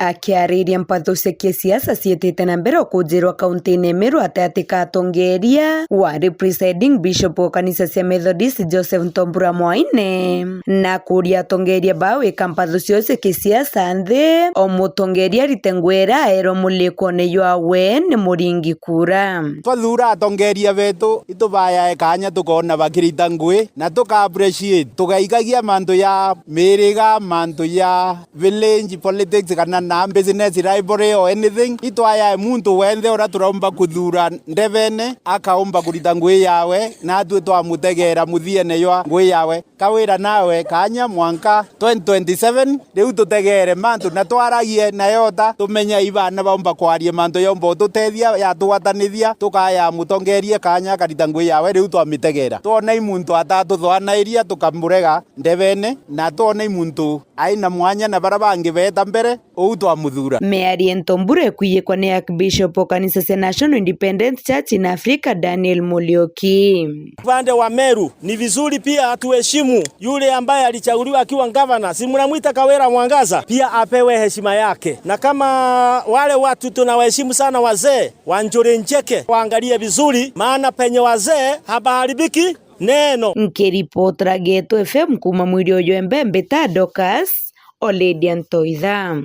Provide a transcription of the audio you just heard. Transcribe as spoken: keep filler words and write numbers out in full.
Akiariria mpathu cia kisiasa ciitite na mbere ukujirwa kaunti-ini ya Meru ati ati katongeria wari presiding bishop wa kanisa cia Methodist Joseph Ntombura Mwaine, na kuria atongeria ba wika mpathu cio cia kisiasa nthi, o mutongeria arite nguo iria aerwe mulikone jwawe ni muringi kura. Twathuura atongeria betu, itubayae kaanya tukoona bakirita ngui, na tuka appreciate. Tugaikagia mantu ya miriga, mantu ya village politics, kana na business rivalry or anything. Itwayae muntu wenthe uria turaumba kuthuura ndebene, akaumba kurita ngui yawe, natwi twamutegeera muthiene jwa ngui yawe. Kawira nawe kaanya mwanka twenty twenty-seven, riu tutegeere mantu na twaragie na yota, tumenye ibana baumba kwaria mantu yaumba ututethia, yatugwatanithia, tukaya mutongeria kaanya akarita ngui yawe, riu twamitegeera. Twona i muntu atatuthoanairia tukamurega ndebene, na twona i muntu aina mwanya na bara bangi beeta mbere, uu twamuthuura. Miario Ntombura ikwiyikwa ni Archbishop wa kanisa cia National Independent Church in Africa, Daniel Muriuki. Upande wa Meru, ni vizuri pia tuheshimu yule ambaye alichaguliwa akiwa gavana, si mnamwita Kawira Mwangaza, pia apewe heshima yake. Na kama wale watu tunawaheshimu sana, wazee wa Njuri Ncheke, waangalie vizuri, maana penye wazee hapaharibiki neno. Nkiripotera Geto F M kuuma mwiri uyu Embe, mbita Dorcas Oledia Ntoitha.